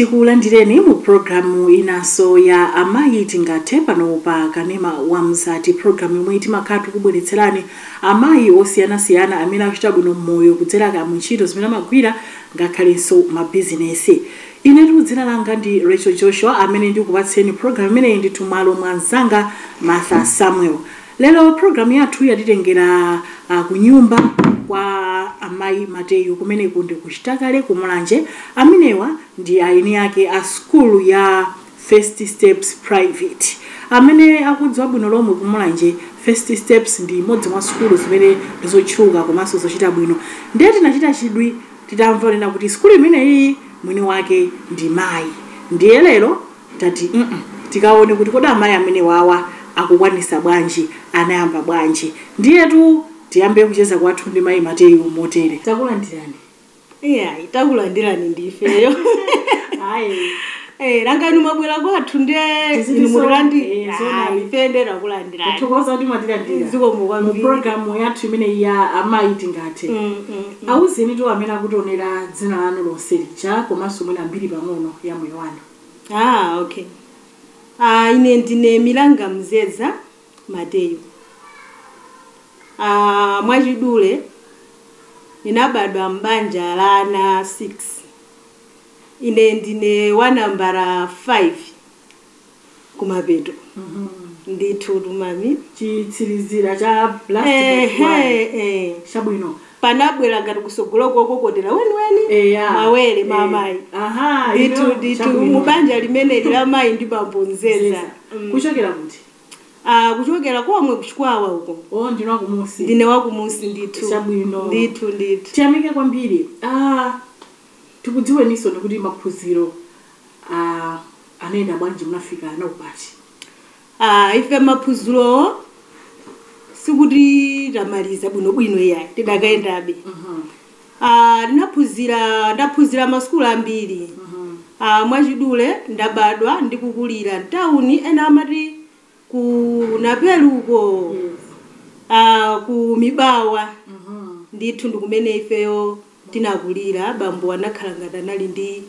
Tikulandireni mu programu inanso ya Amayi Tingathe pano pa kanema wa Mzati, programu yomwe timakhala tikubweretserani amayi osiyanasiyana amene akuchita bwino mmoyo kudzera mu ntchito zimene amagwira, ngakhalenso mabizinesi. Inetu dzina langa ndi Rachel Joshua, amene ndikupatseni programu imeneyi ndithu malo mwa mzanga Martha Samuel. Lero programu yathu yatitengera kunyumba kwa amayi Mateyu, kumeneku ndi kuchitakale kumulanje. Amenewa ndi aini ake a skulu ya First Steps Private. Amene akudziwa bwino lomwe kumulanje, First Steps ndi imodzi mwa sukulu zimene ndizotchuka komanso zochita bwino. Ndiye tinachita chidwi titamva lena kuti sukulu imeneyi mwini wake ndi mayi. Ndiye lero tati tikaone kuti kodi amayi amene wawa akukwanisa bwanji, anayamba bwanji. Ndiyetu tiyambe kucheza kwathu ndi mayi Mateyu motere. Takulandirani. Iya, takulandirani ndifeyo. Ayi. Langa inu mwabwera kwathu ndiye Tiziti inu mutulandi. Zona. Ife ndiye takulandirani. Tathokoza kuti mwatilandira Zikomo mu kwambiri. programu yathu imene ya Amayi Tingathe. Awuzeni tu amene akutionera dzina lanu lonse lija, komanso mwina mbiri pang'ono ya moyo wanu. Ah, okay. Ah, ine ndine Milanga Mzeza Mateyu. Ah, mwachidule ndinabadwa m'banja la ana 6. Ine ndine wa nambala 5 kumapeto. Ndithu tumami. Chitsirizira cha last but one. Ehe, eh. Chabwino. Panabwera ngati kusogolo kokokotera weniweni. Eya. Mawere mamayi. Aha. Ndithu Ino, ndithu chabwino. mubanja limene la mayi ndi bambo Nzeza. Nzeza. Kuchokera kuti? Ah, kuchokera komwe kuchikwawa uko. O, ndinu wakumusi. Ndine wakumusi ndithu. Chabwino. Ndithu ndithu. Tiyamike kwambiri. Tikudziweninso ndikuti maphunziro anayenda bwanji, munafika naupati? Ah, ife maphunzirowo sikuti tamaliza bwinobwino iyayi, tidakayendabe. Ah, ndinaphunzira, ndaphunzira masukulu ambiri. Ah, mwachidule ndabadwa ndikukulira mtawuni, ena amati ku Napeluko. Ah, ku Mibawa. Ndithu ndikumene ifeyo tinakulira. Bambo anakhala ngati anali ndi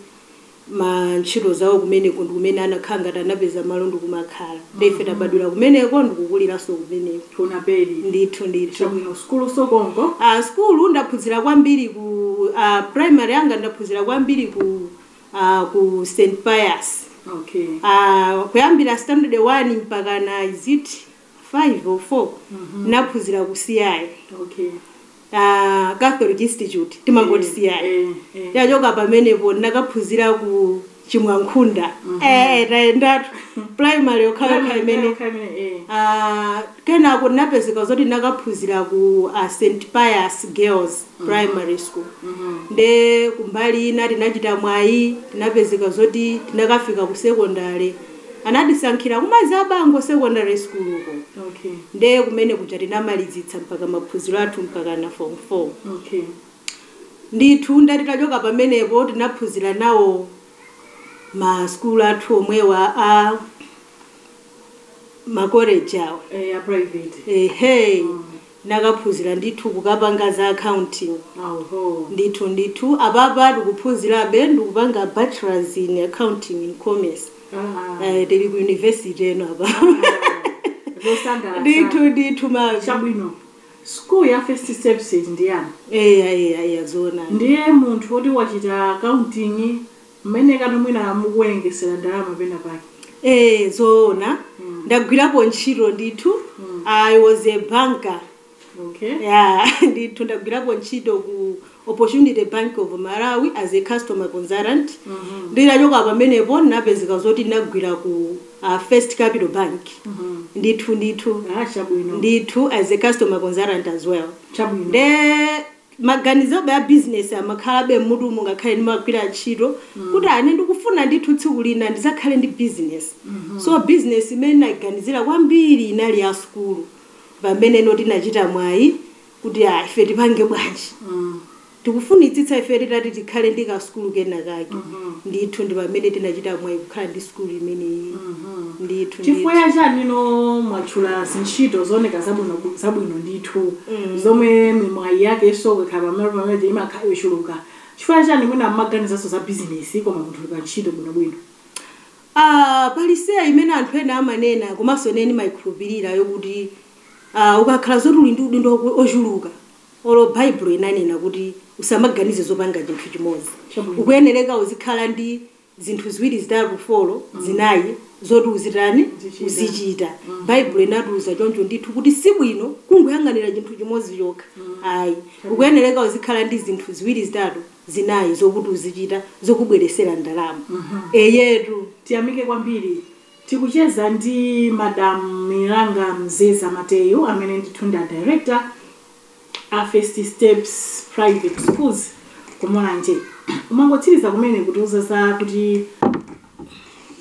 mantchito zawo kumeneko, ndikumene anakhala ngati anapeza malo ndikumakhala. Ndife tabadwira kumeneko, ndikukuliranso kumeneko. Kunapeli. Ndithu ndithu. Chabwino. Skulu sokongo? Ah, skulu ndaphunzira kwambiri ku primary yanga ndaphunzira kwambiri ku St Pius. Kuyambira standard 1 mpaka na, is it 5 or 4, naphunzira ku CI. Catholic Institute timangoti CI. Yachoka pamenepo ndakaphunzira ku Chimwankhunda. Tayendatu primary yokhayokha imene. Imene. Ah, kenako ndinapezeka zoti ndakaphunzira ku St Pius Girls Primary School. Nde kumbali ina tinachita mwayi, tinapezeka zoti tinakafika ku secondary, anatisankhira kumazi abango Secondary School uko. Nde kumene kuja tinamalizitsa mpaka maphunziro athu mpaka na form 4. Ndithu ndati tachoka pamenepo tinaphunzira nawo ma skulu athu omwewa a makoleji awa. Ya private. Ehe, nakaphunzira ndithu kukapanga za accounting. Oho. Ndithu ndithu, apapa ndikuphunzirabe, ndikupanga bachelors in accounting in commerce. Tili ku university eno apa. Zosangalatsa. Ndithu ndithu ma. Chabwino. School ya First Steps ndi yani? Eya eya eya, zona. Ndiye munthu woti wachita accounting mmene kano mwina mukuwerengesera ndalama pena pake? Eh, zoona, ndagwirapo ntchito ndithu. I was a banker. Yeah, ndithu ndagwirapo ntchito ku Opportunity Bank of Malawi as a customer consultant. Ndinachoka pamenepo ndinapezeka zoti ndinagwira ku First Capital Bank. Ndithu ndithu. Ah, chabwino. Ndithu, as a customer consultant as well. Chabwino. Nde maganizo ya business amakhalabe mmutu, ngakhale ndimagwira ntchito, kuti ane ndikufuna ndithu tsiku lina ndizakhale ndi business. So business imene nayiganizira kwambiri inali ya sukulu, pamene no tinachita mwayi kuti ah, ife tipange bwanji, tikufunitsitsa ife titati tikhale ndi kasukulu kena kake. Ndithu ndi pamene tinachita mwayi kukhala ndi sukulu imeneyi ndithu. Chifukwa chani no mwatchula zintchito zooneka zabwino zabwino ndithu, zomwe mimwayi yake so kukhala pamene pamene imakhala yochuluka? Chifukwa chani mwina mmaganizanso za bizinesi koma munthu uli pa ntchito bwinobwino? Paliseya imene anthu ena amanena, komanso ine ndimayikhulupirira yokuti ukakhala zoti uli ndi udindo ochuluka, olo Baibulo inanena kuti usamaganize zopanga chinthu chimodzi. Ukuyenereka uzikhala ndi zinthu ziwiri, zitatu, four, zinayi zoti uzitani? Uzichita. Uzichita. Baibulo inatiuza choncho ndithu kuti sibwino kungoyang'anira chinthu chimodzi chokha, ayi. Ukuyenereka uzikhala ndi zinthu ziwiri, zitatu, zinayi zokuti uzichita zokubweresera ndalama, eyetu. Tiyamike kwambiri. Tikucheza ndi Madam Milanga Mzeza Mateyu, amene ndithu ndi a director a First Steps Private Schools kuMulanje. Umangotsiriza kumene kutiuza za kuti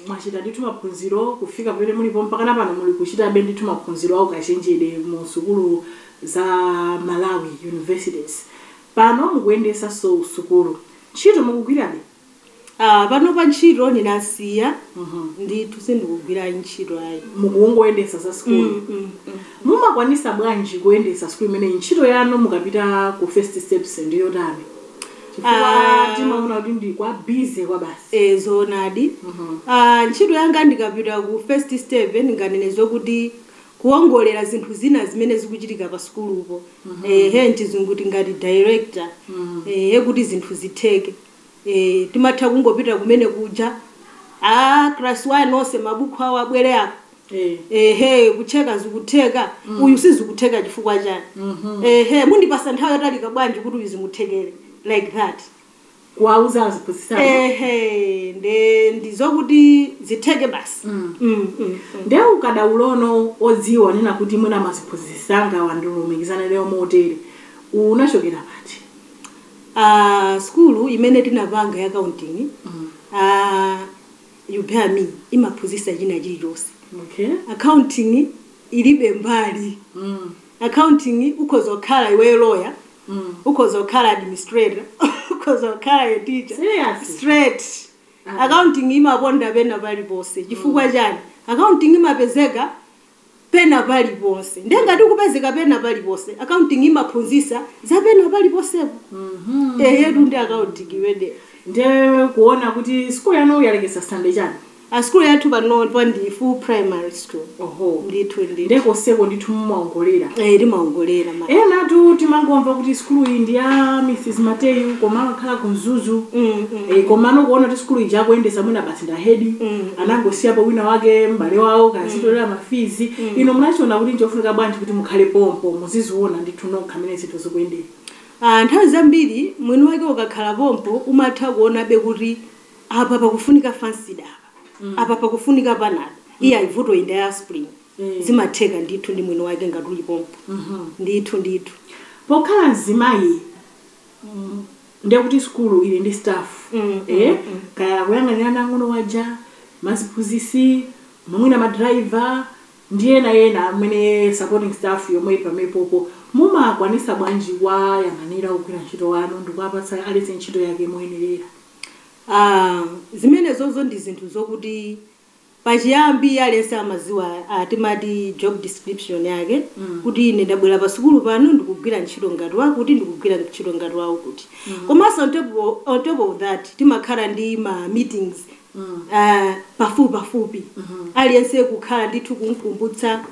mwachita ndithu maphunziro kufika pamene mulipo, mpakana pano muli kuchitabe ndithu maphunziro awo kachenjede mu sukulu za Malawi Universities. Pano mukuyendesanso sukulu. Ntchito mukugwirabe? Pano pa ntchito ndinasiya ndithu, sindikugwira ntchito ayi. Mukungoyendesa za sukulu. Mumakwanisa bwanji kuyendesa sukulu imeneyi? Ntchito yanu mukapita ku First Steps ndiyotani? Chifukwa timaona kuti ndi kwa busy kwa basi. Zoonadi. Ntchito yanga ndikapita ku First Step, ndinganene zokuti kuwongolera zinthu zina zimene zikuchitika pa sukulupo. Ehe, mchizungu tingati director. Ehe, kuti zinthu zitheke, timatha kungopita kumene kuja, a class 1 onse mabuku awo abwere apa. Ehe, kucheka zikutheka, uyu sizikutheka chifukwa chani? Ehe, mundipasa nthawi yotalika bwanji kuti uyu zimuthekere, like that. Kuwauza aziphunzitsana. Ehe, nde ndizokuti zitheke basi. Nde ukadaulono odziwa nena kuti mwina maziphunzitsanga wandilumikizana leo motere, unachokera pati? Skulu imene tinapanga ya accounting, you bear me, imaphunzitsa china chilichonse. Accounting ilibe mbali. Accounting ukhoza kukhala iwe lawyer, ukhoza kukhala administrator, ukhoza kukhala a teacher. Serious? Straight. Accounting imaponda pena paliponse. Chifukwa chani? Accounting imapezeka pena paliponse. Ndengati kupezeka pena paliponse, accounting imaphunzitsa za pena paliponsepo. Eyetu, ndi accounting imeneyo. Nde kuona kuti skulu yanu yalekesa standard chani? A skulu yathu panopa ndi full primary school. Ndithu, ndithu. Nde koseko ndithu mumaongolera? Eh, timaongolera ma. Enatu timangomva kuti skulu iyi ndi ya Mrs Mateyu, koma amakhala ku Mzuzu. Komano kuona kuti skulu ija akuyendesa mwina basi nda head, anangosiyapo wina wake, m'bale wawo, kazitolera ma fees. Ino munachiona kuti nchofunika bwanji kuti mukhale pompo, muziziona ndithu nokha mmene zinthu zikuyendera? Nthawi zambiri mwini wake ukakhala pompo umatha kuonabe kuti apa pakufunika Fansida, apa apa pakufunika panado, iye ayivuto inda ya aspirin. Zimatheka ndithu ndi mwini wake ngati uli pompo, ndithu, ndithu. Pokhala mzimayi, ndiye kuti skulu ili ndi staff, kaya kuyang'anira nang'ono waja, maziphunzisi, mamwina ma driver ndi ena ena amene supporting staff yomwe ili pamenepopo, mumakwanisa bwanji wayang'anira kugwira ntchito wanu ndikuwapatsa aletse ntchito yake moyenerera? Zimenezozo ndi zinthu zokuti pachiyambi aliyense amaziwa, timati job description yake, kuti ine ndabwera pa sukulu pano ndikugwira ntchito ngati wakuti, ndikugwira ntchito ngati wakuti. Komanso on top of that timakhala ndi ma meetings pafupi pafupi, aliyense kukhala ndithu kumkumbutsa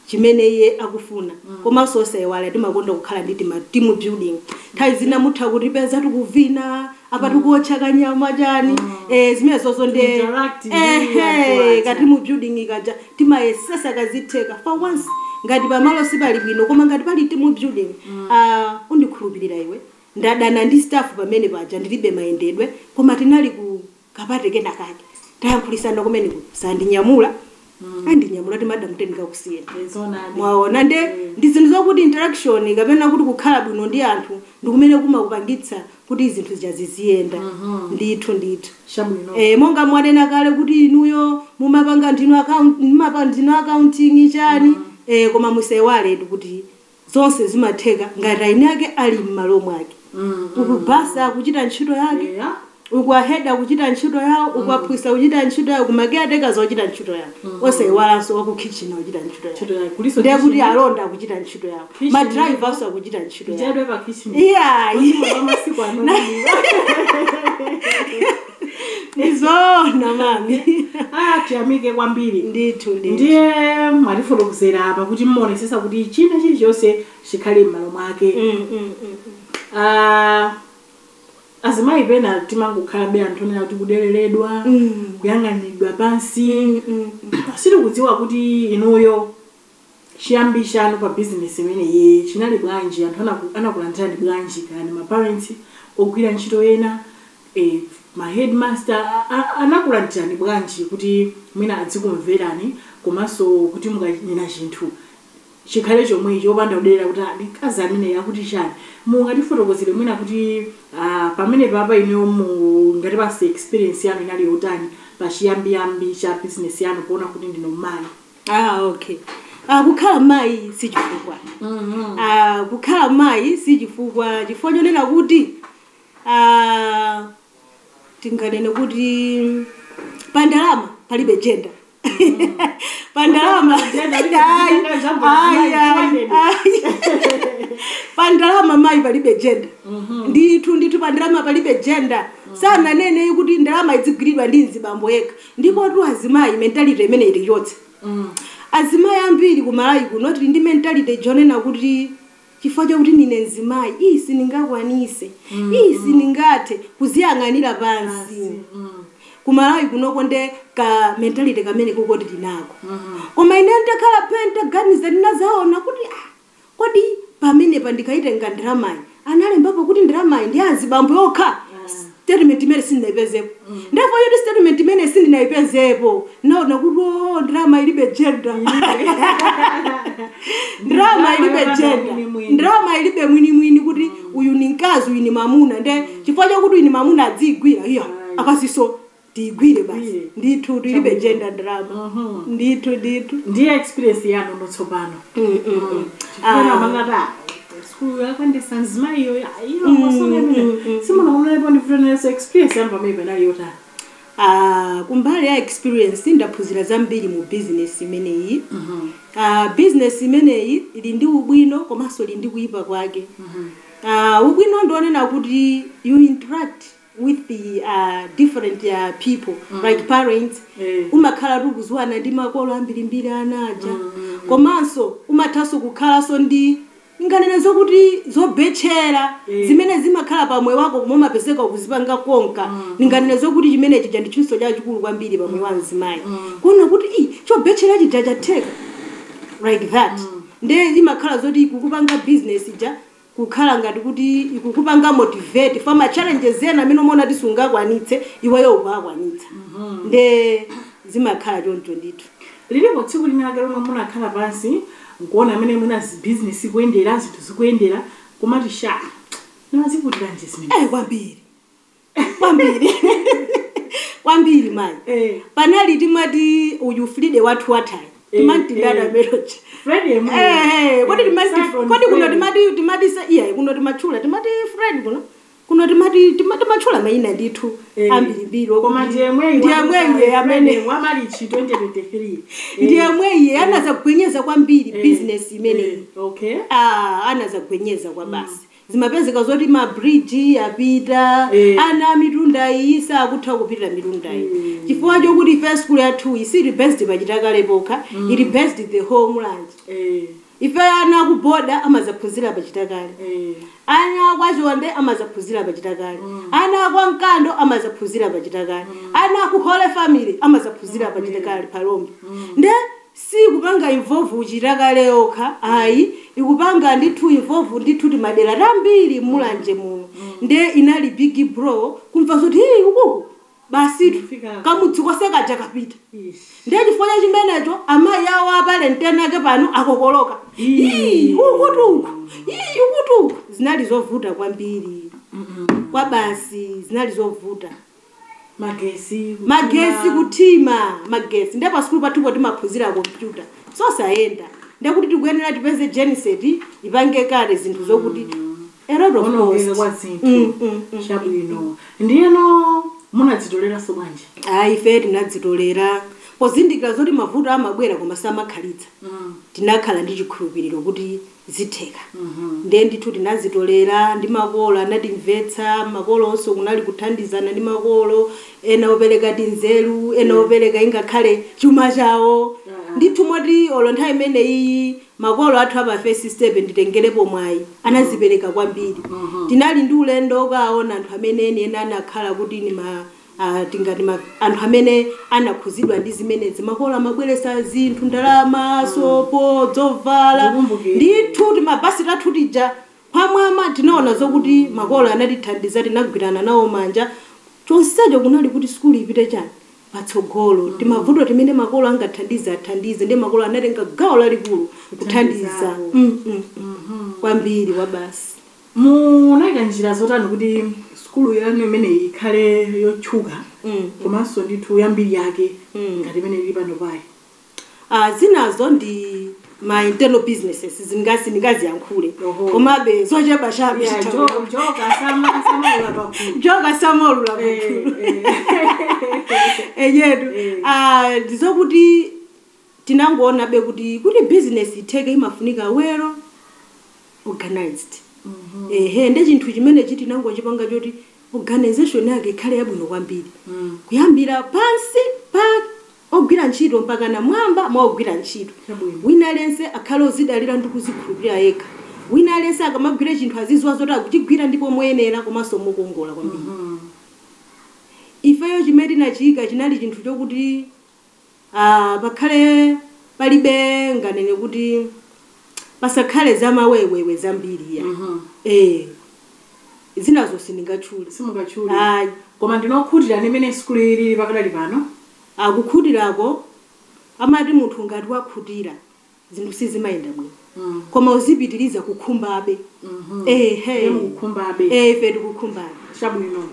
chimene iye akufuna. Komanso osayiwala, timakonda kukhala ndi tima team building. Nthawi zina mutha kutipeza tikuvina apa, tikuotcha kanyama chani, zimene zozo nde Interact ndi anthu aja. Ka team building kaja timayesesa kazitheka for once. Ngati pamalo sipali bwino, koma ngati pali team building, undikhulupirira iwe, ndadana ndi staff pamene paja, ndilibe mayendedwe, koma tinali ku kapate kena kake, tayankhulisana kumene ku sandinyamula, andinyamula ti madam tendikakusiyeni. Zoonadi. Mwaona, nde ndi zinthu zokuti interaction kapena kuti kukhala bwino ndi anthu ndikumene kumakupangitsa kuti zinthu zija ziziyenda, ndithu, ndithu. Chabwino. Monga mwanena kale kuti inuyo mumapanga ndinu account, mumapanga ndinu accounting chani, koma musaiwaletu kuti zonse zimatheka ngati aini ake ali m'malo mwake, ukubasa akuchita ntchito yake. Uku a head akuchita ntchito yawo, uku aphunzitsi akuchita ntchito yawo, kuma caretakers akuchita ntchito yawo, osayiwalanso waku kitchen akuchita ntchito yawo. Ntchito yawo. Kuliso Ndiye kuti kitchen. Alonda akuchita ntchito yawo, Kitchen. ma drivers akuchita ntchito yawo. Tichadwe pa kitchen. Iyayi. Masiku ano. Ndizona, mami. Ah, tiyamike kwambiri. Ndithu, ndithu. Ndiye mwatifotokozera apa kuti mmaonesesa kuti china chilichonse chikhale m'malo mwake. Ah, azimayi pena timangokhalabe anthu onena kuti kudereredwa, kuyang'anidwa pansi. Sitikudziwa kuti inuyo chiyambi chanu pa bizinesi imeneyi chinali bwanji, anthu anakulandirani bwanji, kani ma parents, ogwira ntchito ena, ma headmaster anakulandirani bwanji kuti mwina adzikumverani, komanso kuti mukanena chinthu chikhale chomwe chopanda kuderera kuti adi mkazi amene akuti chani. Mungatifotokozere mwina kuti pamene papa inuyo ngati pasi experience yanu inali yotani pachiyambiyambi cha business yanu, kuona kuti ndino mayi? Ah, okay. Ah, kukhala mayi si chifukwa. Ah, kukhala mayi si chifukwa, chifukwa chonena kuti tinganene kuti pandalama palibe gender. Pandalama Gender, palibe Ayi, gender, jambo ayi, la ayi, mayi, ayi. Pandalama mayi palibe gender. Ndithu, ndithu, pandalama palibe gender. Sananene kuti ndalama izigwiridwa ndi mzibambo yekha. Ndipo tu azimayi mentality imene ili yotse, azimayi ambiri kumalawi kuno tili ndi mentality jonena kuti chifukwa chakuti nine mzimayi, iyi sindingakwanise, iyi sindingathe, kuziyang'anira pansi. Kumalawi kunoko nde ka mentality kamene kukoti tinako. Koma ine nditakhala phe, ntaganiza, ndinazaona kuti ah, kodi pamenepa ndikaitenga ndalamayi, analembapo kuti ndalamayi ndi azibambo yokha? Statement imene sindinayipezepo. Ndipo yoti statement imene sindinayipezepo, naona kuti oh, ndalama ilibe gender, ndalama ilibe gender, ndalama ilibe mwinimwini kuti uyu ni mkazi, uyu ni mamuna. Nde chifukwa chakuti uyu ni mamuna adziyigwira, iya, akasiso tiyigwire basi. Ndithu, ilibe gender ndalama, ndithu, ndithu. Ndiye experience yanu notsopano, chifukwa mangati skulu yakwandisa mzimayiyo simunaonapo ndifutanenso, experience yanu pamene panali yotani? Ah, kumbali ya experience, ndaphunzira zambiri mu business imeneyi. Ah, business imeneyi ili ndi ubwino komanso ili ndi kuyipa kwake. Ah, ubwino ndionena kuti you interact with the different people, like parents. Umakhala tikuziwana ndi makolo ambirimbiri anaja, komanso umathanso kukhalanso ndi nganene zokuti zobetchera zimene zimakhala pamwe wako komwe umapezeka kuzipanga konka. Ninganene zokuti chimene chija ndi chinso chachikulu kwambiri pamwe wa mzimayi, kuona kuti i chobetchera chija chatheka like that. Nde imakhala zoti ikukupanga business ija kukhala ngati kuti ikukupanga motivate fa ma challenges ena amene umaona kuti sungakwanitse, iweyo ukakwanitsa. Nde zimakhala choncho ndithu. Lilipo tsiku linake lomwe munakhala pansi nkuona amene mwina business ikuyendera, zinthu zikuyendera, komati sha, nimaziputiranji zimene? Eh, kwambiri, kwambiri, kwambiri, mayi. Panali timati uyu Fride wathu wathayi, timantindana merocha. Fred yemwe. Eh, kodi timati Cyclone kodi kuno Fred. Timati sa iya, kuno timatchula, timati Fred kuno, kuno timati timatchula mayina ndithu ambirimbiri. Koma ndiye mweyi. Ndiye mweyi amene wa Marichi 2023. Ndiye mweyi anazagwenyeza kwambiri business imeneyi. Ah, anazagwenyeza kwa basi. Zimapezeka zoti ma bridge apita, ana mitunda iyi sakutha kupitira mitunda iyi, chifukwa chokuti ife school yathu iyi sili based pachitakale pokha, ili based the homeland. Ife ana ku border amazaphunzira pachitakale, ana kwachonde amazaphunzira pachitakale, ana kwa Mkando amazaphunzira pachitakale, ana ku Holy Family amazaphunzira pachitakale Phalombe. Nde si kupanga involve uchitakale yokha ayi, ikupanga ndithu involve ndithu timadera tambiri Mulanje muno. Nde inali big blow kumva zoti hii ukuku basitu Kufika. kamudzi kose kaja kapita. Ish. Ndiye chifukwa cha chimenecho amayi awo apalenteni ake pano akokoloka. Ii, ukuti uku, ii, ukuti uku. Zinali zovuta kwambiri, kwa basi zinali zovuta. Magesi. Magesi kuthima, magesi. Ndiye pa sukulu pathupo timaphunzira kompyuta, sosayenda. Ndekuti tikuyenera tipeze genset ipange kale zinthu zokuti A lot of Kuonongeka cost. kwa zinthu. Chabwino, ndiyeno munadzitoleranso bwanji? Ayi, ife tinadzitolera pozindikira zoti mavuto amabwera koma samakhalitsa. Tinakhala ndi chikhulupiriro kuti zitheka. Ndiye ndithu tinazitolera ndi makolo anatimvetsa. Makolo onso kunali kuthandizana ndi makolo, ena opereka tinzeru, ena opereka ingakhale chuma chawo. Ndithu moti olo nthawi imeneyi makolo athu apa First Step, nditengerepo mwayi, anazipereka kwambiri. Tinali ndi ulendo okaona anthu amene eni ena anakhala kuti ni ma tingati anthu amene anakhuzidwa ndi zimenezi. Makolo amabweresa zinthu, ndalama, sopo, zovala. Ndikumbukira. Ndithu timabasi tathu tija pamwama tinaona zokuti makolo anatithandiza, tinagwirana nawo manja. Chonsecho kunali kuti sukulu ipite chani patsogolo. Timavuto timene makolo angathandize athandize, ndi makolo anatenga gawo lalikulu kuthandiza. Kuthandizapo. Kwambiri wa basi. Munayika njira zotani kuti sukulu yanu imeneyi ikhale yotchuka komanso ndithu yambiri yake ngati imene ili pano payi? Zinazo ndi ma internal businesses, zingasi ndingaziyankhule. Oho. Komabe zochepa chabe. Yeah, joka samaula pakulu. Joka samaulula pakulu enyetu. Ndizokuti tinangoonabe kuti business itheke imafunika well organized. Ehe, ndi chinthu chimene tinangochipanga choti organization yake ikhale yabwino kwambiri, kuyambira pansi pa ogwira ntchito mpaka na mwamba mwa ogwira ntchito. Chabwino. Wina aliyense akhale ozidalira ndi kuzikhulupirira yekha. Wina aliyense akamagwira chinthu aziziwa zoti akuchigwira ndipo moyenera komanso mokongola kwambiri. Ifeyo chimene tinachiyika chinali chinthu chokuti pakhale palibe, nganene kuti pasakhale zamawewewe zambiri ya. Zinazo sindingatchule. Simukatchule. Ayi. Koma ndinokhutira nimene sukulu ilili pakadali pano? Akukhutirako, amati munthu ngati wakhutira zinthu sizimayenda bwino, koma uzipitiriza kukhumbabe. Ehe. Iye mukukhumbabe. Eh, ife tikukhumbabe. Chabwino,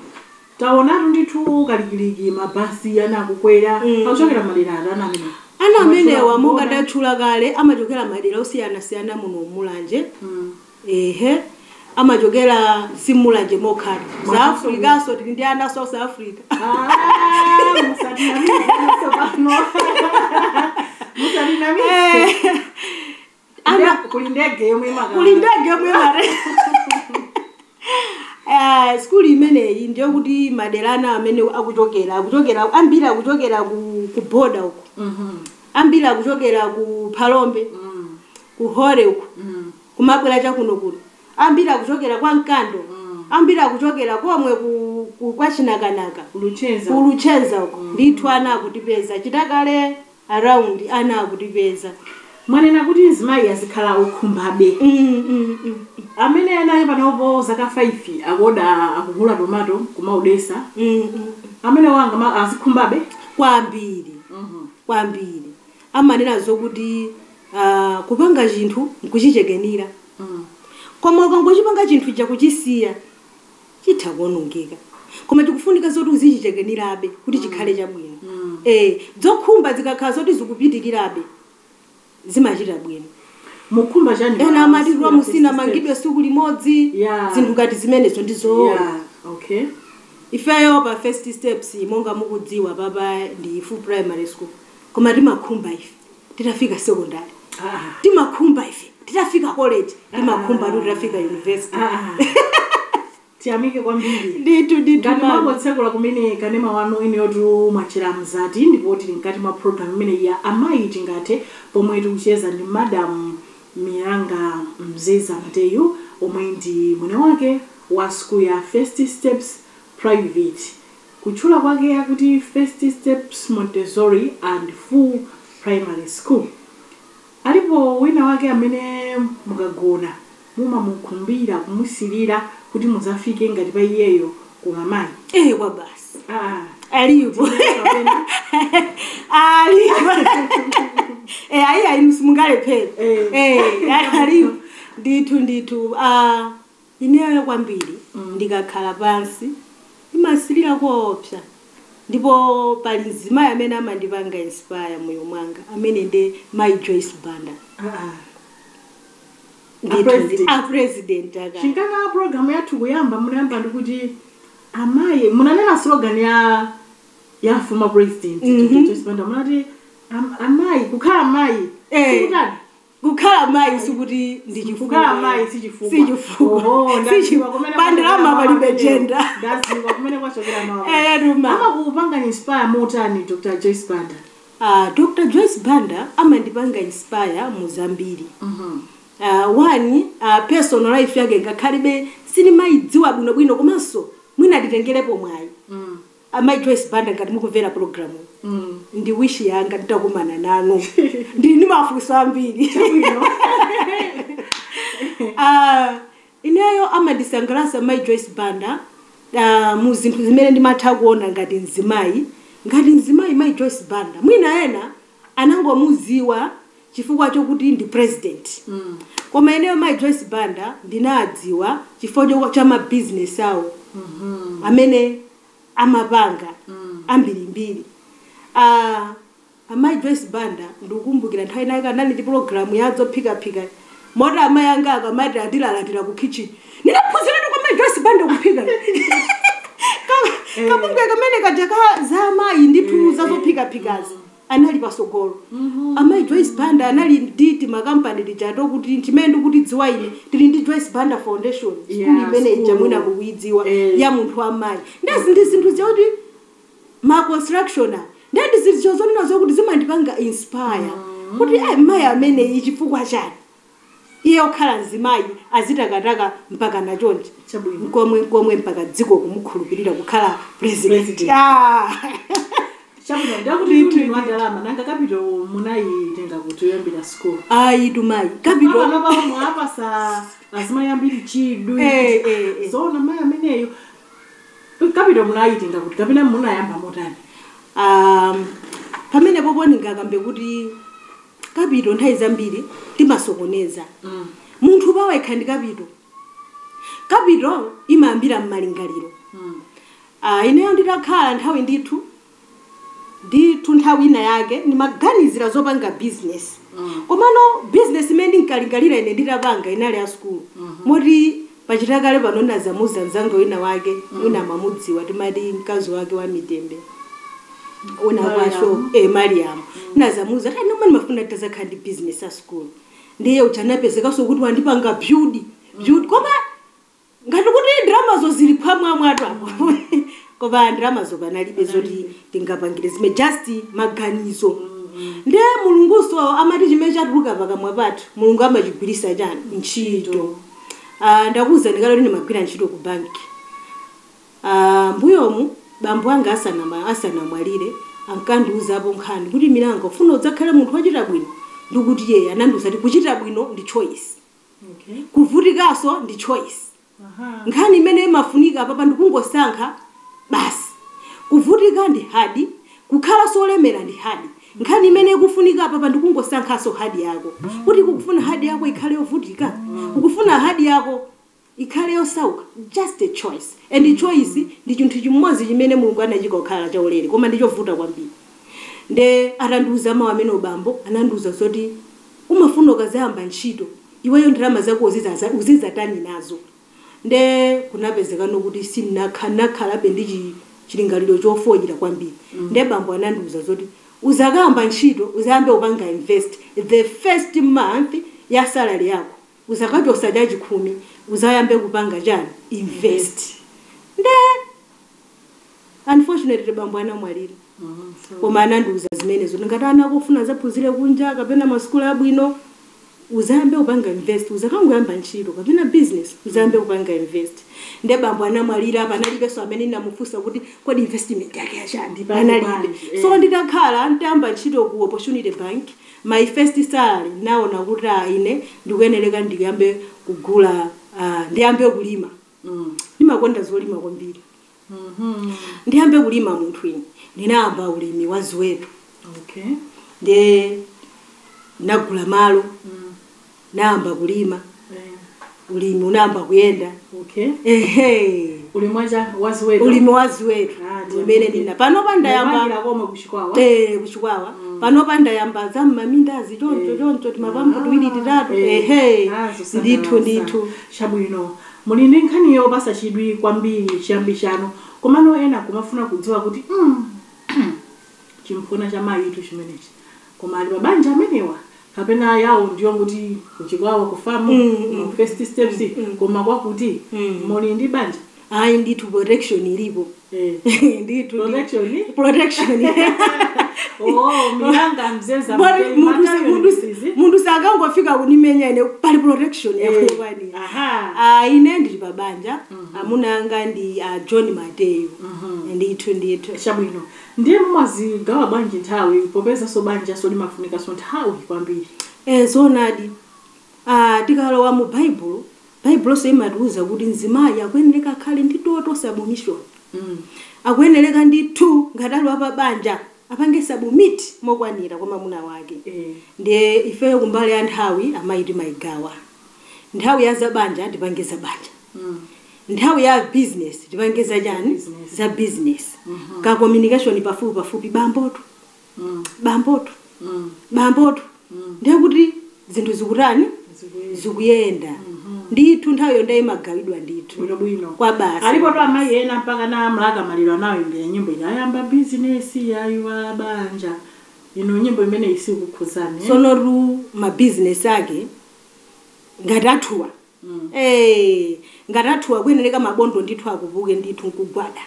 taonatu ndithu kalikiliki, mabasi ana akukwera. Akuchokera madera ati ana amene? Ana amenewa, monga Kuona. ndatchula kale, amachokera madera osiyanasiyana muno Mulanje. Ehe, amachokera simulanje mokhati za Afrikanso, tili ndi ana South Africa. Ah, musatinamize pano, musatinamize. Kuli ndege yomwe imaka Kuli ndege yomwe imati skulu imeneyi. Ndiyo kuti madera ana amene akuchokera ambiri akuchokera ku boda uku, ambiri akuchokera ku Phalombe, ku Hore uku, kumabwera chakuno kuno. Ambiri akuchokera kwa Mkando, ambiri akuchokera komwe kwa Chinakanaka. Kulucheza. Kulucheza uko. Ndithu ana akutipeza chitakale around, ana akutipeza. Mwanena kuti mzimayi azikhala okhumbabe. Amene anayo panopo zaka 5 akuoda, akugula tomato kumaudesa, amene wanga azikhumbabe? Kwambiri, kwambiri. Amanena zokuti kupanga chinthu nkuchichekenira, koma ukangochipanga chinthu chakuchisiya chitha kuonongeka, koma chikufunika zoti uzichichekenirabe kuti chikhale chabwino. Zokhumba zikakhala zoti zikupitikirabe zimachita bwino. Mukhumba chani? Ena amati musina mangidwe siku limodzi. Zinthu ngati zimenezo ndizoona. Yeah, okay. Ifeyo pa First Steps, monga mukudziwa papa, ndi full primary school, koma timakhumba ife titafika secondary. Timakhumba ife titafika college. Timakhumba tu titafika university. Tiyamike kwambiri. Ndithu, ndithu. Ngati Mama. mwangotsekula kumene kanema wanu, ineyotu mwachera mzati, ndipo tili mkati mwa program imene ya Amayi Tingathe, pomwe tikucheza ndi Madam Miranga Mzeza Mateyu, omwe ndi mwene wake wa school ya First Steps Private, kutchula kwake yakuti First Steps Montessori and Full Primary School. Alipo wina wake amene mukagona mumamukhumbira, kumusilira kuti muzafike ngati pa iyeyo, koma mayi? Eh, kwa basi. Alipo. Kapena? Alipo. Ayi, ayi, simungalephera. Eh. Alipo ndithu, ndithu. Ineyo kwambiri ndikakhala pansi imasilira koopsa, ndipo pali mzimayi amene amandipanga inspire moyo mwanga, amene ndi Mai Joyce Banda. President. A president aka. Chinkana program yathu kuyamba munayamba ndikuti amayi munanena slogan ya former president Dr. Joyce Banda, munati amayi kukhala amayi sikutani? Kukhala mayi sikuti ndi chifukwa. Kukhala amayi si chifukwa. Si chifukwa. Oho, Si ndaziwa chifukwa. kumene Pandalama kwachokera mawu palibe amenewo. gender. Ndaziwa kumene kwachokera mawu. Ruma. Amakupanga inspire motani Dr. Joyce Banda? Dr. Joyce Banda amandipanga inspire mu zambiri. One, personal life yake ngakhalibe sinimayidziwa bwinobwino, komanso mwina nditengerepo mwayi. Amayi Joyce Banda, ngati mukumvera programu, ndi wish yanga nditakumana nanu, ndili ndi mafunso ambiri. Ineyo amandisangalatsa mayi Joyce Banda mu zinthu zimene ndimatha kuona ngati mzimayi. Ngati mzimayi, mayi Joyce Banda mwina ena anangomuziwa chifukwa chokuti ndi president, koma ineyo mayi Joyce Banda ndinadziwa chifukwa cha mabizinesi awo amene amapanga ambirimbiri. Amayi Joyce Banda, ndikukumbukira nthawi inayake anali ndi pologalamu ya zophikaphika, moti amayi anga akamati andilalatira ku kitchen, ndinaphunziratu kwa mayi Joyce Banda kuphika. Kabungwe kamene kaja ka za amayi ndithu zazophikaphikazi anali pasogolo. Amayi Joyce Banda anali nditi makampani tijato kuti chimene ndikuti dziwa ine tili ndi Joyce Banda Foundation school imene ija school. mwina kukuidziwa, ya munthu amayi. Ndezi ndi zinthu zoti ma construction, ndandi zinthu zonena zokuti zimandipanga inspire kuti mayi ameneyi chifukwa chani iye okhala mzimayi azitakataka mpaka nachonje? Chabwino. Nkomwe nkomwe mpaka dziko kumukhulupirira kukhala president. President. Chabwino, ndakuti ndinu wa ndalama, nanga capital munayitenga kuti yoyambira school? Ayi tumayi, capital Pano pano mwapasa azimayi ambiri chidwi. Zona mayi ameneyo, capital munayitenga kuti kapena munayamba motani? Pamene popo ndingakambe kuti capital nthawi zambiri timasokoneza. Munthu pawekha ndi capital. Capital imayambira mmalingaliro. Ineyo nditakhala nthawi ndithu ndithu, nthawi ina yake ndimaganizira zopanga business, komano business imene ndinkalingalira ine nditapanga inali ya school. Moti pachitakale pano nazamuza mzanga wina wake, mwina amamudziwa, timati mkazi wake wa mitembe una kwasho, Mariam. Nazamuza tani nomwe ndimafuna titazakhala ndi business ya school, ndiye uchanapezekaso kuti wandipanga build build, koma ngati kuti ndalamazo zili phwamwamwatu apo, koma ndalamazo panalibe zoti tingapangire zime, just maganizo. Ndiye Mulunguso amati chimene chatuluka pakamwa pathu Mulungu amachigwirisa chani ntchito. Ndakuwuzani kale kuti ndimagwira ntchito ku banki. Mbuyomu bambo anga asanamwalire ankandiuzapo nkhani kuti, "Milanga, ufuna udzakhale munthu wachita bwino?" Ndikuti yeye anandiuza kuti kuchita bwino ndi choice, kuvutikaso ndi choice. Nkhani imene imafunika papa ndikungosankha basi. Kuvutika ndi hard, kukhala solemera ndi hard. Nkhani imene ikufunika papa ndikungosankhaso hard yako, kuti kukufuna hard yako ikhale yovutika, ukufuna hard yako ikhale yosauka, just a choice. And choice ndi chinthu chimodzi chimene Mulungu anachika kukhala chaulere, koma ndichovuta kwambiri. Nde atandiuza mawu amene ubambo anandiuza zoti umafuna ukazayamba ntchito iweyo ndalama zako uzizatani nazo? Nde kunapezekano kuti sinakhalabe ndi chilingaliro chofoyera kwambiri. Nde bambo anandiuza zoti uzakayamba ntchito uzayambe upanga invest the first month ya salary yako, uzakachosa chachikhumi uzayambe kupanga chani? Invest. Nde unfortunately bambo anamwalira, koma anandiuza zimenezo, ngati ana akufuna zaphunzire kunja kapena masukulu abwino, uzayambe kupanga invest uzakangoyamba ntchito kapena business, uzayambe kupanga invest. Nde bambo anamwalira, panalibenso amene ndinamufunsa kuti kodi investment yake yachani, panalibe. Bwanji, So nditakhala nditayamba ntchito ku Opportunity Bank, my first salary naona kuti ine ndikuyenereka ndiyambe kugula, ndiyambe kulima. Ndimakonda zolima kwambiri. Ndiyambe kulima munthu ine ndinayamba ulimi wa ziweto. Nde nagula malo, nayamba kulima, ulimi unayamba kuyenda. Ehe. Ulimi wa ziweto. Ulimi wa ziweto umene ndina panopa ndayamba komwe kuchikwawa. Kuchikwawa. Panopa ndayamba za mmamindazi choncho choncho timapambo tiwiri titatu. Ehe, ndithu ndithu. Chabwino, muli ndi nkhani yopasa chidwi kwambiri chiyambi chanu, komano ena kumafuna kudziwa kuti chimphona cha mayitu chimenechi, koma ali mabanja amenewa kapena yawo ndiyo kuti kuchikwawa kufamu first steps, koma kwakuti muli ndi banja. Ayi ndithu, protection ilipo. Ndithu protection protection. Oh, milanga mzeza. Munthu sakangofika kunimenya ine, pali protection yakukwanira. Ine ndili pabanja, amuna anga ndi John Mateyu. Ndithu ndithu. Chabwino, ndiye mumazigawa bwanji nthawi, popeza so banja so limafunika so nthawi kwambiri? Zoonadi. Tikalowa mu Baibulo, Baibulo so imatiuza kuti mzimayi akuyenereka akhale ndi total submission. Akuyenereka ndithu ngati ali wapabanja apange submit mokwanira kwa mwamuna wake. Ndiye ifeyo kumbali ya nthawi amayi timayigawa. Nthawi ya zabanja tipange zabanja, nthawi ya business tipange zachani, za business. Ka communication pafupi pafupi, bambotu bambotu bambotu, ndiye kuti zinthu zikutani, zikuyenda ndithu. Nthawiyo ndiye imagawidwa ndithu. Bwinobwino. Kwa basi. Alipo to amayi ena mpaka na mlaka maliro anawo imbira nyimbo yayamba bizinesi yayiwa banja ino, nyimbo imene isikukhuzani, eh? Sonotu mabizinesi ake ngati athuwa, ngati athuwa akuyenereka mabondo ndithu akupuke ndithu nkugwada.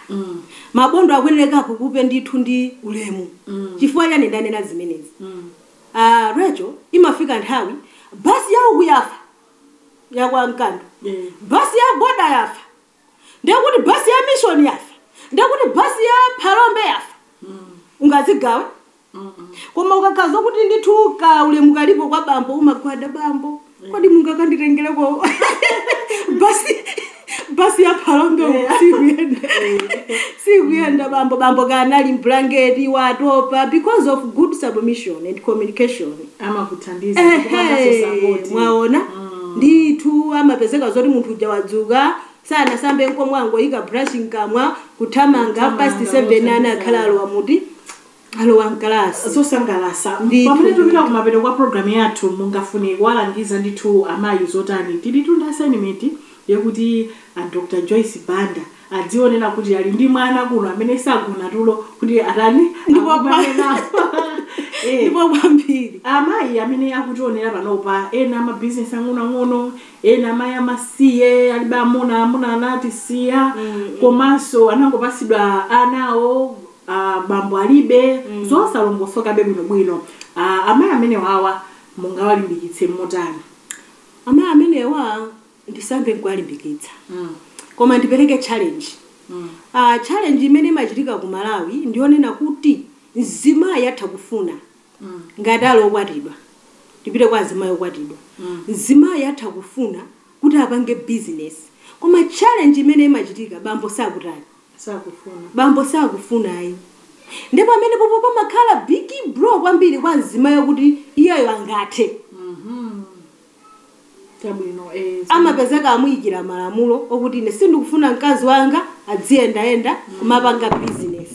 Mabondo akuyenereka akupuke ndithu ndi ulemu. Chifukwa chani ndanena zimenezi? Recho imafika nthawi basi yawo kuyafa yakwa Mkando, basi ya boda yafa, ndekuti basi ya Mission yafa, ndekuti basi ya Phalombe yafa, ungazigawe? Koma ukakhaza kuti ndithu ka ulemu kalipo kwa bambo, umagwada, bambo, kodi mungakanditengereko basi ya Phalombe? Sikuyenda, sikuyenda bambo. Bambo kanali mblanketi watopa, because of good submission and communication. Amakuthandiza. Ehe, mwaona ndithu amapezeka zoti munthu uja wadzuka sana sambe nkomwe, angoyika brush nkamwa, kuthamanga past 7 ana akhala alowa muti, alowa mkalasi. Zosangalasa. Ndithu. Pamene tupita kumapeto kwa programu yathu, mungafune kuwalangiza ndithu amayi zotani? Tili ndi assignment yekuti a Dr Joyce Banda adzionera kuti ali ndi mwana kuno amene sagona tulo kuti atani. Ndipo akumane nawo. Ndipo kwambiri. Amayi amene akutionera panopa, ena amabizinesi ang'onoang'ono, ena amayi amasiye alibe amuna, amuna anatisiya, komanso anangopasidwa anawo, bambo alibe, zosalongosokabe bwinobwino, amayi amene wawa mungawalimbikitse motani? Amayi amenewa ndisambe nkuwalimbikitsa, koma ndipereke challenge. Challenge imene imachitika ku Malawi ndionena kuti mzimayi atha kufuna, ngati ali okwatidwa, tipite kwa azimayi okwatidwa, mzimayi atha kufuna kuti apange business, koma challenge imene imachitika, bambo sakutani? Sakufuna. Bambo sakufuna ayi. Ndipo amene popo pamakhala big blow kwambiri kwa mzimayi kuti iyeyo angathe. Chabwino. Amapezeka amuyikira malamulo okuti ine sindikufuna mkazi wanga adziyendayenda kumapanga business,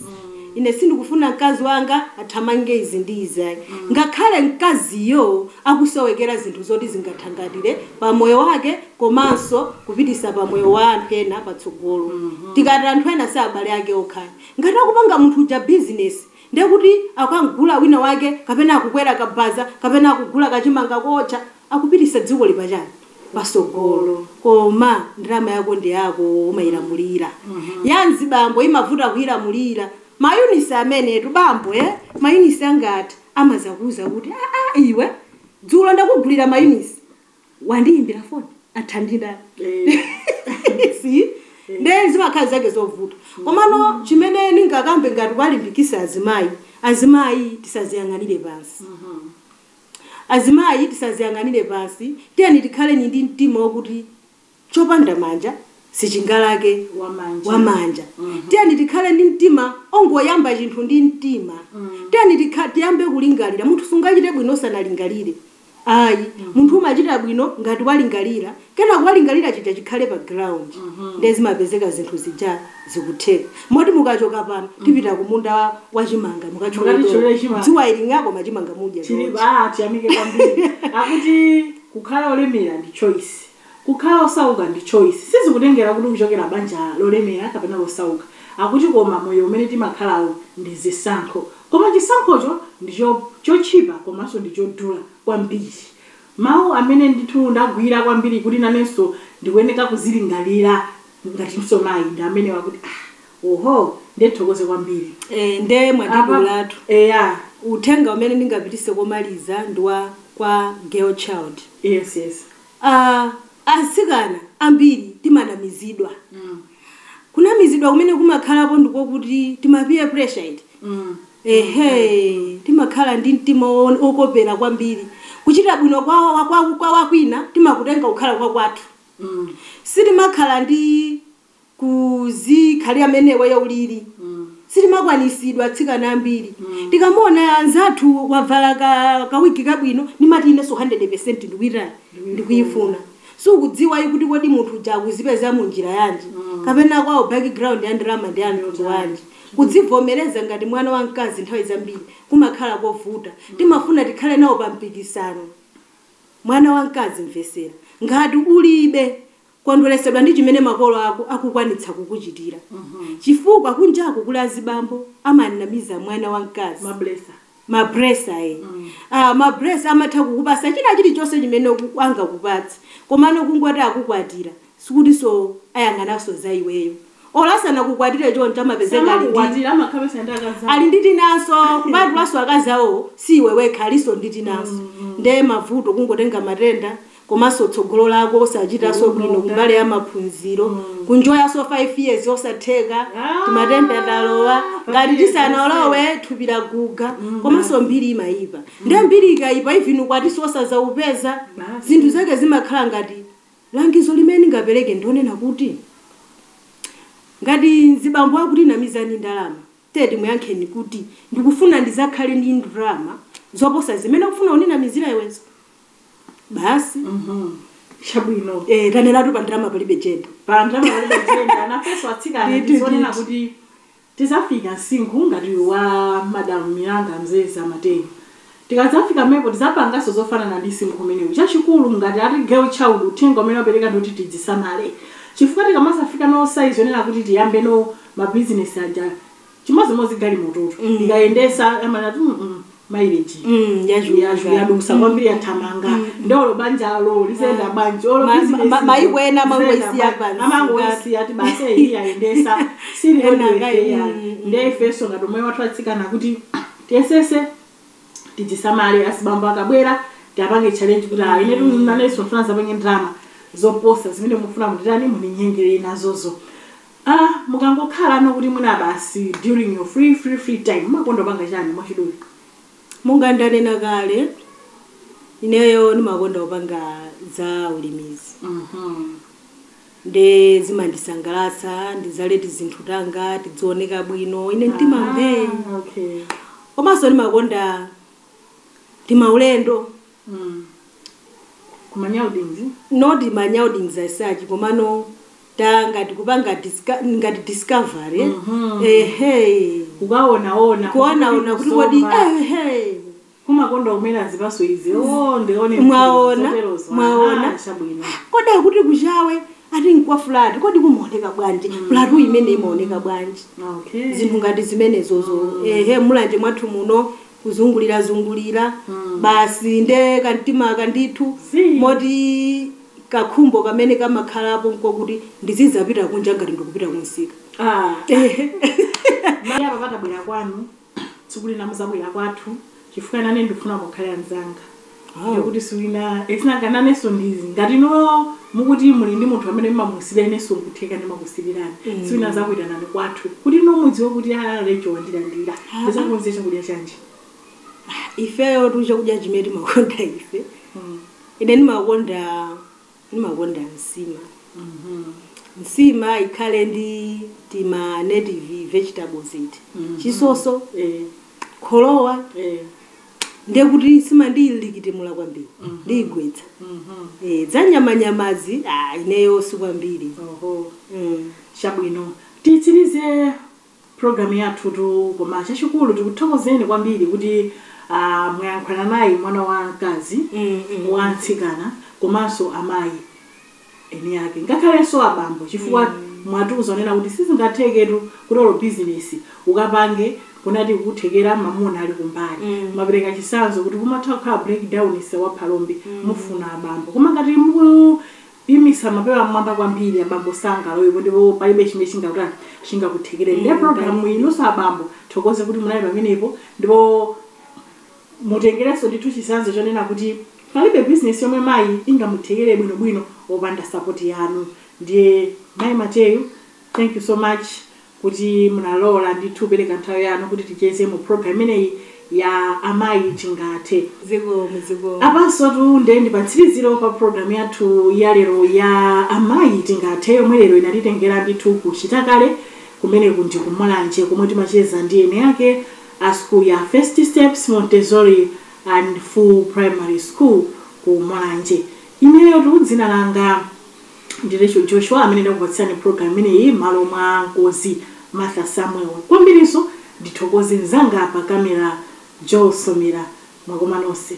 ine sindikufuna mkazi wanga athamange izi ndi izi, ngakhale mkaziyo akusowekera zinthu zoti zingathangatire pamoyo wake komanso kupitisa pamoyo wa anthu ena patsogolo. Tikati anthu ena si abale ake okhayi. Ngati akupanga munthu uja business, ndekuti akangugula wina wake, kapena akukwera kabaza, kapena akugula kachimanga kocha, akupitisa dziko lipachani pasogolo. Koma ndalama yako ndi yako, umayilamulira. Yanzi bambo imavuta kuyilamulira. Mayunisi amenetu bambo, mayunisi angati amazakuza kuti aa, iwe dzulo ndakugulira mayunisi, wandiyimbira foni athandira. Si nde zimakhala zake zovuta. Komano chimene ningakambe ngati kwalimbikisa azimayi, azimayi tisaziyang'anire pansi, azimayi tisaziyang'anire pansi. Tiyeni tikhaleni ndi mtima wokuti chopanda manja sichingalake wamanja. Wamanja. Tiyeni tikhale ndi mtima ongoyamba chinthu ndi mtima. Tiyeni tiyambe kulingalira. Munthu sungachite bwino osanalingalire. Ayi, munthu umachita bwino ngati walingalira, kena kuwalingalira chija chikhale pa ground, ndezimapezeka zinthu zija zikutheka. Moti mukachoka pano tipita kumunda wa chimanga, Mukatithyolere chimanga. Dziwa ili ngako machimanga mudya. Chili chonchi. Ah, tiyamike kwambiri. Akuti kukhala olemera ndi choice, kukhala osauka ndi choice. Sizikutengera kuti kuchokera banja lolemera kapena losauka. Akuti koma moyo umene timakhalawo ndi zisankho, koma chisankhocho ndi chochipa komanso ndi chodula kwambiri. Mawu amene ndithu ndagwira kwambiri kuti nanenso ndikuyeneka kuzilingalira ngati mayi ndi amene wakuti ah, oho, ndethokoze kwambiri. Nde mwatidulatu. Eya. Uthenga umene ndingapitise komaliza ndi wa kwa girl child. Yes. Atsikana ambiri timanamizidwa. Kunamizidwa kumene kumakhalapo ndikokuti tima peer pressure iti. Ehe, timakhala ndi mtima okopera kwambiri. Kuchita bwino kwa wakwina timakutenga kukhala kwa kwathu. Sitimakhala ndi kuzikhalira amenewo ulili. Sitimakwanisidwa atsikana ambiri. Tikamona anzathu wavala kawigi kabwino, nimati inenso 100% ndikuitani, ndikuyifuna. Sukudziwa kuti kodi munthu uja akuzipeza munjira yanji, kapena kwawo background ya ndalama ndi anthu wanji. Kudzivomereza ngati mwana wamkazi nthawi zambiri kumakhala kovuta. Timafuna tikhale nawo pa mpikisano. Mwana wamkazi, mvesera, ngati ulibe, kondweresedwa ndi chimene makolo ako akukwanitsa kukuchitira, chifukwa kunjaku kuli azibambo amanamiza mwana wamkazi. Mablesa. Mabresa e. Ah, mabresa amatha kukupasa china chilichonse chimene angakupatse, komano kungoti akukwatira sikuti so ayang'ananso za iweyo. Olasana kukwatire choncho amapezeka ali ndi samakukwatira, amakhala ndi akazi. Ali ndi tinanso, kupatulaso akazi awo, si iwe wekha, aliso ndi tinanso. Nde mavuto kungotenga matenda, komanso tsogolo lako osachitanso bwino kumbali ya maphunziro, kunjoyaso 5 years osatheka. Timatenda talowa ngati tisanalowe, thupi laguga, komanso mbiri imayipa. Nde mbiri ikayipa, even ukwatiso osazaupeza. Basi. Zinthu zake zimakhala ngati langizo limene ngapereke ndionena kuti ngati mzibambo akuti namizani ndalama, teti muyankheni kuti ndikufuna ndizakhale ndi ndalama zoposa zimene ukufuna uninamizira iwezo, basi. Chabwino. Taneratu pa ndalama palibe gender. Pandalama palibe gender. Nafenso atsikana Ndithu, tizonena ndithu. kuti tizafika msinkhu ngati wa Madam Milanga Mzeza Mateni, tikadzafika mepo tizapanganso zofanana ndi msinkhu umenewu. Chachikulu ngati ati girl child, uthenga umene wapereka ndikuti tidzisamale, chifukwa tikamasafika no size yonena kuti tiyambe no mabizinesi aja, chimodzimodzi galimototo ikayendesa amanati mileage Yachuka. Yadusa kwambiri, yathamanga, ndolo banjalo lisenda bwanji olo business Maiko ena amangoisiya zisenda pansi. Amangoisiya ti basi, iyi yayendesa. Ena Ndiye ifenso ngati omwe wathu atsikana kuti tiyesese tidzisamale. Asibambo akabwera tiapange challenge kuti ah, ine nanenso mfuna zapange ndalama zoposa zimene mufuna mutitani muninyengere nazozo. Ah, mukangokhala no kuti mwina basi during your free time mumakonda panga chani mwachidule? Monga ndanena kale, ineyo ndimakonda kupanga za ulimizi. Nde zimandisangalatsa, ndizaleti zinthu tanga tidzioneka bwino, ine ndimamve. Komanso ndimakonda timaulendo. Kumanyaudinzi? Not manyaudings as such, komano ta ngati kupanga ngati discovery. Ehe. Kukaonaona. Kuonaona kuti kodi, ehe. Kumakonda kumene zipaso izi, oh, ndione. Mwaona, zoterozo. mwaona. Ah, chabwino. Koda kuti kuchawe ati nkwa fulati, kodi kumaoneka bwanji fulatu imene imaoneka bwanji? Zinthu ngati zimenezozo. Ehe, Mulanje mwathu muno kuzungulira zungulira basi, nde kantima kandithu. Moti kakhumbo kamene kamakhalapo nkokuti ndizizapita kunja ngati ndikupita kunsika. Ah. Mayi, apa patabwera kwanu tsiku lina, muzabwera kwathu, chifukwa nane ndikufuna mukhale anzanga. Ndikuti siwina esinanga nanenso ndizi ngati no mukuti muli ndi munthu amene mmamusira, inenso nkutheka ndimakusirirani. Siwina zakuitanani kwathu kuti no mudziwe kuti alecho wandilandira. Ndizakonze chakudya chanji? Ifeyo tu chakudya chimene timakonda ife, ine ndimakonda nsima. Nsima ikhale ndi tima native vegetables iti, chisoso, kholowa. Ndiye kuti simandiyilikitimula kwambiri, ndiyigwetsa. Za nyamanyamazi ineyo si kwambiri. Oho. Chabwino, titsirize programu yathutu, koma chachikulu tikuthokozeni kwambiri kuti mwayankhulana naye mwana wa mkazi, wa mtsikana, komanso amayi eni ake, ngakhalenso abambo, chifukwa mwatiuza onena kuti sizingatheketu kuti olo bizinesi ukapange kunati kukuthekera mamuna ali kumbali. Mapereka chitsanzo kuti kumatha kukhala breakdown sewa Phalombe, mufuna abambo, koma ngati mukuyimisa mapewa mmwamba kwambiri, abambo sangalowepo, ndipo palibe chimene chingakutani, chingakuthekereni. Ndiye programu inunso abambo, thokoze kuti munali pamenepo, ndipo mutengerenso ndithu chitsanzo chonena kuti palibe bizinesi yomwe mayi ingamuthekere bwinobwino opanda support yanu. Ndiye mayi Mateyu, thank you so much kuti munalola ndithu pereka nthawi yanu kuti ticheze mu program imeneyi ya Amayi Tingathe. Zikomo, zikomo. Apanso tu ndiye ndi patsiriziro pa program yathu ya lero ya Amayi Tingathe, yomwe lero inatitengera ndithu kuchitakale kumeneku ndi kuMulanje, komwe timacheza ndi ene ake a school ya First Steps Montessori and Full Primary School ku Mulanje. Ineyo tu dzina langa ndi Rachel Joshua, amene ndakupatsirani program imeneyi malo mwa Nkozi Martha Samuel. Kwambirinso ndithokoze mzanga pa kamera, Joe Somera. Mwakoma nonse.